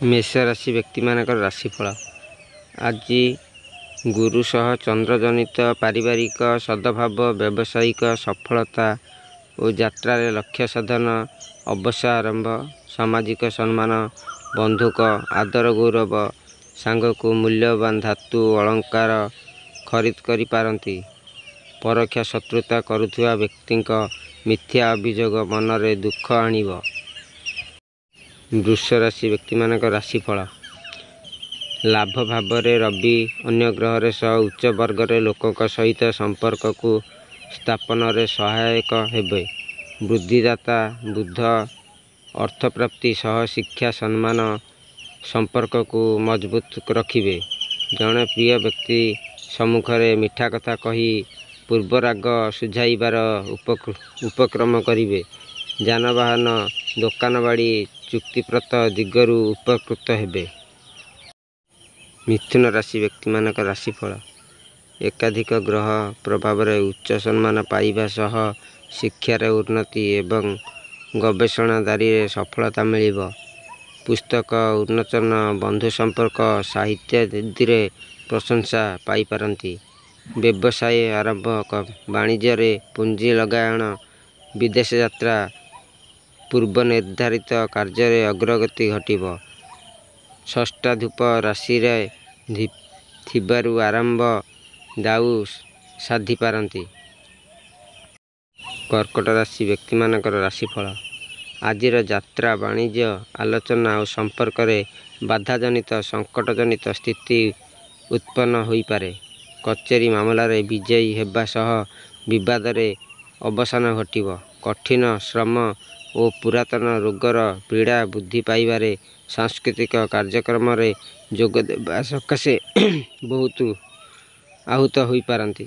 ମେଷ ରାଶି ବ୍ୟକ୍ତିମାନଙ୍କର ରାଶିଫଳ। ଆଜି ଗୁରୁ ସହ ଚନ୍ଦ୍ରଜନିତ ପାରିବାରିକ ସଦ୍ଭାବ, ବ୍ୟବସାୟିକ ସଫଳତା ଓ ଯାତ୍ରାରେ ଲକ୍ଷ୍ୟ ସାଧନ ଅବଶ୍ୟ ଆରମ୍ଭ, ସାମାଜିକ ସମ୍ମାନ, ବନ୍ଧୁଙ୍କ ଆଦର ଗୌରବ ସାଙ୍ଗକୁ ମୂଲ୍ୟବାନ ଧାତୁ ଅଳଙ୍କାର ଖରିଦ କରିପାରନ୍ତି। ପରୋକ୍ଷ ଶତ୍ରୁତା କରୁଥିବା ବ୍ୟକ୍ତିଙ୍କ ମିଥ୍ୟା ଅଭିଯୋଗ ମନରେ ଦୁଃଖ ଆଣିବ। ବୃଷ ରାଶି ବ୍ୟକ୍ତିମାନଙ୍କ ରାଶିଫଳ। ଲାଭ ଭାବରେ ରବି ଅନ୍ୟ ଗ୍ରହରେ ସହ ଉଚ୍ଚ ବର୍ଗରେ ଲୋକଙ୍କ ସହିତ ସମ୍ପର୍କକୁ ସ୍ଥାପନରେ ସହାୟକ ହେବେ। ବୃଦ୍ଧିଦାତା ବୁଧ ଅର୍ଥପ୍ରାପ୍ତି ସହ ଶିକ୍ଷା ସମ୍ମାନ ସମ୍ପର୍କକୁ ମଜବୁତ ରଖିବେ। ଜଣେ ପ୍ରିୟ ବ୍ୟକ୍ତି ସମ୍ମୁଖରେ ମିଠା କଥା କହି ପୂର୍ବରାଗ ସୁଝାଇବାର ଉପକ୍ରମ କରିବେ। ଯାନବାହନ, ଦୋକାନବାଡ଼ି, ଚୁକ୍ତିପ୍ରତ ଦିଗରୁ ଉପକୃତ ହେବେ। ମିଥୁନ ରାଶି ବ୍ୟକ୍ତିମାନଙ୍କ ରାଶିଫଳ। ଏକାଧିକ ଗ୍ରହ ପ୍ରଭାବରେ ଉଚ୍ଚ ସମ୍ମାନ ପାଇବା ସହ ଶିକ୍ଷାରେ ଉନ୍ନତି ଏବଂ ଗବେଷଣାଦାରୀରେ ସଫଳତା ମିଳିବ। ପୁସ୍ତକ ଉନ୍ମୋଚନ, ବନ୍ଧୁ ସମ୍ପର୍କ, ସାହିତ୍ୟାଦିରେ ପ୍ରଶଂସା ପାଇପାରନ୍ତି। ବ୍ୟବସାୟ ଆରମ୍ଭ, ବାଣିଜ୍ୟରେ ପୁଞ୍ଜି ଲଗାଣ, ବିଦେଶ ଯାତ୍ରା, ପୂର୍ବ ନିର୍ଦ୍ଧାରିତ କାର୍ଯ୍ୟରେ ଅଗ୍ରଗତି ଘଟିବ। ଷଷ୍ଠାଧିପ ରାଶିରେ ଥିବାରୁ ଆରମ୍ଭ ଦାଉ ସାଧିପାରନ୍ତି। କର୍କଟ ରାଶି ବ୍ୟକ୍ତିମାନଙ୍କର ରାଶିଫଳ। ଆଜିର ଯାତ୍ରା, ବାଣିଜ୍ୟ, ଆଲୋଚନା ଓ ସମ୍ପର୍କରେ ବାଧାଜନିତ ସଙ୍କଟଜନିତ ସ୍ଥିତି ଉତ୍ପନ୍ନ ହୋଇପାରେ। କଚେରୀ ମାମଲାରେ ବିଜୟୀ ହେବା ସହ ବିବାଦରେ ଅବସାନ ଘଟିବ। କଠିନ ଶ୍ରମ ଓ ପୁରାତନ ରୋଗର ପୀଡ଼ା ବୃଦ୍ଧି ପାଇପାରେ। ସାଂସ୍କୃତିକ କାର୍ଯ୍ୟକ୍ରମରେ ଯୋଗଦେବା ସକାଶେ ବହୁତ ଆହୁତ ହୋଇପାରନ୍ତି।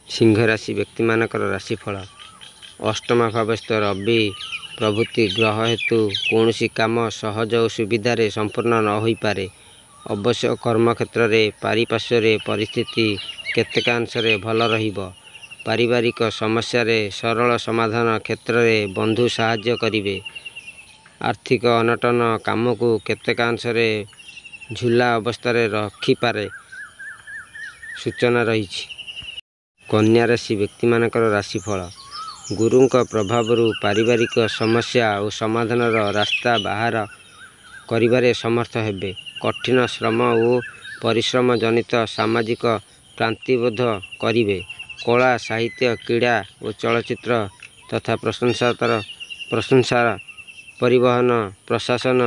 ସିଂହ ରାଶି ବ୍ୟକ୍ତିମାନଙ୍କର ରାଶିଫଳ। ଅଷ୍ଟମ ଭାବସ୍ଥ ରବି ପ୍ରଭୃତି ଗ୍ରହ ହେତୁ କୌଣସି କାମ ସହଜ ଓ ସୁବିଧାରେ ସମ୍ପୂର୍ଣ୍ଣ ନ ହୋଇପାରେ। ଅବଶ୍ୟ କର୍ମକ୍ଷେତ୍ରରେ ପାରିପାର୍ଶ୍ୱରେ ପରିସ୍ଥିତି କେତେକାଂଶରେ ଭଲ ରହିବ। ପାରିବାରିକ ସମସ୍ୟାରେ ସରଳ ସମାଧାନ କ୍ଷେତ୍ରରେ ବନ୍ଧୁ ସାହାଯ୍ୟ କରିବେ। ଆର୍ଥିକ ଅନଟନ କାମକୁ କେତେକାଂଶରେ ଝୁଲା ଅବସ୍ଥାରେ ରଖିପାରେ ସୂଚନା ରହିଛି। କନ୍ୟା ରାଶି ବ୍ୟକ୍ତିମାନଙ୍କର ରାଶିଫଳ। ଗୁରୁଙ୍କ ପ୍ରଭାବରୁ ପାରିବାରିକ ସମସ୍ୟା ଓ ସମାଧାନର ରାସ୍ତା ବାହାର କରିବାରେ ସମର୍ଥ ହେବେ। କଠିନ ଶ୍ରମ ଓ ପରିଶ୍ରମ ଜନିତ ସାମାଜିକ ପ୍ରାପ୍ତିବୋଧ କରିବେ। କଳା, ସାହିତ୍ୟ, କ୍ରୀଡ଼ା ଓ ଚଳଚ୍ଚିତ୍ର ତଥା ପ୍ରଶଂସା, ପରିବହନ, ପ୍ରଶାସନ,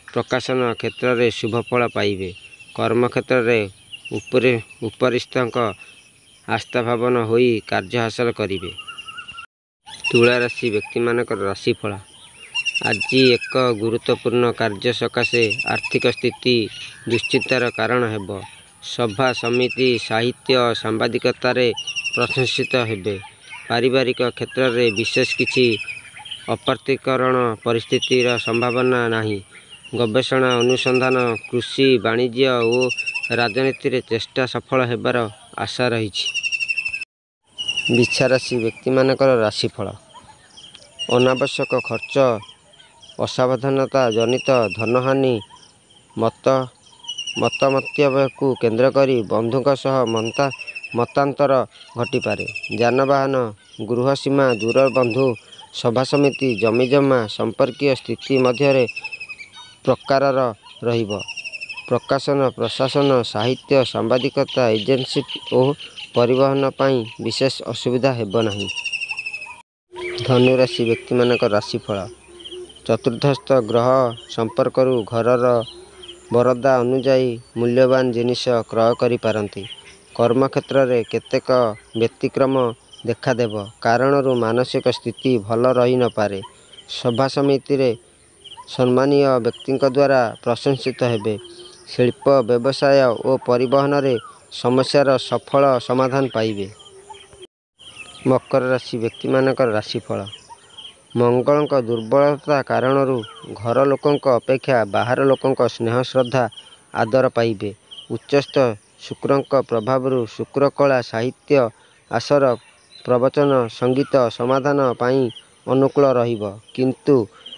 ପ୍ରକାଶନ କ୍ଷେତ୍ରରେ ଶୁଭଫଳ ପାଇବେ। କର୍ମକ୍ଷେତ୍ରରେ ଉପରିସ୍ଥଙ୍କ ଆସ୍ଥାଭାଜନ ହୋଇ କାର୍ଯ୍ୟ ହାସଲ କରିବେ। ତୁଳା ରାଶି ବ୍ୟକ୍ତିମାନଙ୍କର ରାଶିଫଳ। ଆଜି ଏକ ଗୁରୁତ୍ୱପୂର୍ଣ୍ଣ କାର୍ଯ୍ୟ ସକାଶେ ଆର୍ଥିକ ସ୍ଥିତି ଦୁଶ୍ଚିନ୍ତାର କାରଣ ହେବ। ସଭା, ସମିତି, ସାହିତ୍ୟ, ସାମ୍ବାଦିକତାରେ ପ୍ରଶଂସିତ ହେବେ। ପାରିବାରିକ କ୍ଷେତ୍ରରେ ବିଶେଷ କିଛି ଅପ୍ରୀତିକର ପରିସ୍ଥିତିର ସମ୍ଭାବନା ନାହିଁ। ଗବେଷଣା, ଅନୁସନ୍ଧାନ, କୃଷି, ବାଣିଜ୍ୟ ଓ ରାଜନୀତିରେ ଚେଷ୍ଟା ସଫଳ ହେବାର ଆଶା ରହିଛି। ବିଛା ରାଶି ବ୍ୟକ୍ତିମାନଙ୍କର ରାଶିଫଳ। ଅନାବଶ୍ୟକ ଖର୍ଚ୍ଚ, ଅସାବଧାନତା ଜନିତ ଧନହାନି, ମତମତୈକ୍ୟକୁ କେନ୍ଦ୍ର କରି ବନ୍ଧୁଙ୍କ ସହ ମତାନ୍ତର ଘଟିପାରେ। ଯାନବାହନ, ଗୃହ ସୀମା, ଦୂର ବନ୍ଧୁ, ସଭାସମିତି, ଜମିଜମା ସମ୍ପର୍କୀୟ ସ୍ଥିତି ମଧ୍ୟରେ ପ୍ରକାରର ରହିବ। ପ୍ରକାଶନ, ପ୍ରଶାସନ, ସାହିତ୍ୟ, ସାମ୍ବାଦିକତା, ଏଜେନ୍ସି ଓ ପରିବହନ ପାଇଁ ବିଶେଷ ଅସୁବିଧା ହେବ ନାହିଁ। ଧନୁ ରାଶି ବ୍ୟକ୍ତିମାନଙ୍କ ରାଶିଫଳ। ଚତୁର୍ଥସ୍ଥ ଗ୍ରହ ସମ୍ପର୍କରୁ ଘରର ବରାଦ ଅନୁଯାୟୀ ମୂଲ୍ୟବାନ ଜିନିଷ କ୍ରୟ କରିପାରନ୍ତି। କର୍ମକ୍ଷେତ୍ରରେ କେତେକ ବ୍ୟତିକ୍ରମ ଦେଖାଦେବ କାରଣରୁ ମାନସିକ ସ୍ଥିତି ଭଲ ରହିନପାରେ। ସଭା ସମିତିରେ ସମ୍ମାନନୀୟ ବ୍ୟକ୍ତିଙ୍କ ଦ୍ୱାରା ପ୍ରଶଂସିତ ହେବେ। ଶିଳ୍ପ, ବ୍ୟବସାୟ ଓ ପରିବହନରେ ସମସ୍ୟାର ସଫଳ ସମାଧାନ ପାଇବେ। ମକର ରାଶି ବ୍ୟକ୍ତିମାନଙ୍କର ରାଶିଫଳ। ମଙ୍ଗଳଙ୍କ ଦୁର୍ବଳତା କାରଣରୁ ଘର ଲୋକଙ୍କ ଅପେକ୍ଷା ବାହାର ଲୋକଙ୍କ ସ୍ନେହ ଶ୍ରଦ୍ଧା ଆଦର ପାଇବେ। ଉଚ୍ଚସ୍ଥ ଶୁକ୍ରଙ୍କ ପ୍ରଭାବରୁ ଶୁକ୍ର କଳା, ସାହିତ୍ୟ, ଆସର, ପ୍ରବଚନ, ସଙ୍ଗୀତ ସମାଧାନ ପାଇଁ ଅନୁକୂଳ ରହିବ। କିନ୍ତୁ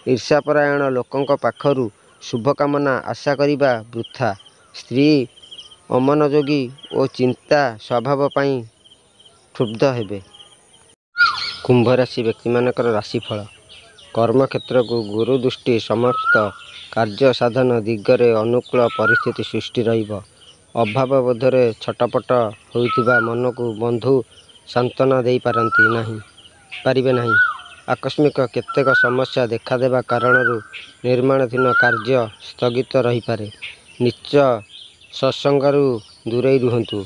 ଈର୍ଷାପରାୟଣ ଲୋକଙ୍କ ପାଖରୁ ଶୁଭକାମନା ଆଶା କରିବା ବୃଥା। ସ୍ତ୍ରୀ ଅମନଯୋଗୀ ଓ ଚିନ୍ତା ସ୍ୱଭାବ ପାଇଁ କ୍ଷୁବ୍ଧ ହେବେ। କୁମ୍ଭ ରାଶି ବ୍ୟକ୍ତିମାନଙ୍କର ରାଶିଫଳ। କର୍ମକ୍ଷେତ୍ରକୁ ଗୁରୁଦୃଷ୍ଟି ସମସ୍ତ କାର୍ଯ୍ୟ ସାଧନ ଦିଗରେ ଅନୁକୂଳ ପରିସ୍ଥିତି ସୃଷ୍ଟି ରହିବ। ଅଭାବବୋଧରେ ଛଟପଟ ହେଉଥିବା ମନକୁ ବନ୍ଧୁ ସାନ୍ତ୍ୱନା ଦେଇ ପାରିବେ ନାହିଁ। ଆକସ୍ମିକ କେତେକ ସମସ୍ୟା ଦେଖାଦେବା କାରଣରୁ ନିର୍ମାଣାଧୀନ କାର୍ଯ୍ୟ ସ୍ଥଗିତ ରହିପାରେ। ନୀଚ ସତ୍ସଙ୍ଗରୁ ଦୂରେଇ ରୁହନ୍ତୁ,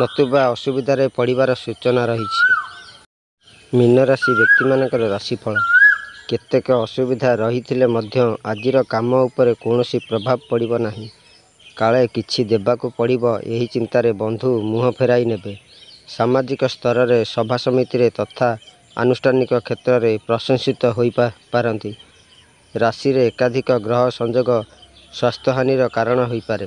ନତୁବା ଅସୁବିଧାରେ ପଡ଼ିବାର ସୂଚନା ରହିଛି। ମୀନ ରାଶି ବ୍ୟକ୍ତିମାନଙ୍କର ରାଶିଫଳ। କେତେକ ଅସୁବିଧା ରହିଥିଲେ ମଧ୍ୟ ଆଜିର କାମ ଉପରେ କୌଣସି ପ୍ରଭାବ ପଡ଼ିବ ନାହିଁ। କାଳେ କିଛି ଦେବାକୁ ପଡ଼ିବ ଏହି ଚିନ୍ତାରେ ବନ୍ଧୁ ମୁହଁ ଫେରାଇ ନେବେ। ସାମାଜିକ ସ୍ତରରେ ସଭାସମିତିରେ ତଥା ଆନୁଷ୍ଠାନିକ କ୍ଷେତ୍ରରେ ପ୍ରଶଂସିତ ହୋଇପାରନ୍ତି। ରାଶିରେ ଏକାଧିକ ଗ୍ରହ ସଂଯୋଗ ସ୍ୱାସ୍ଥ୍ୟହାନିର କାରଣ ହୋଇପାରେ।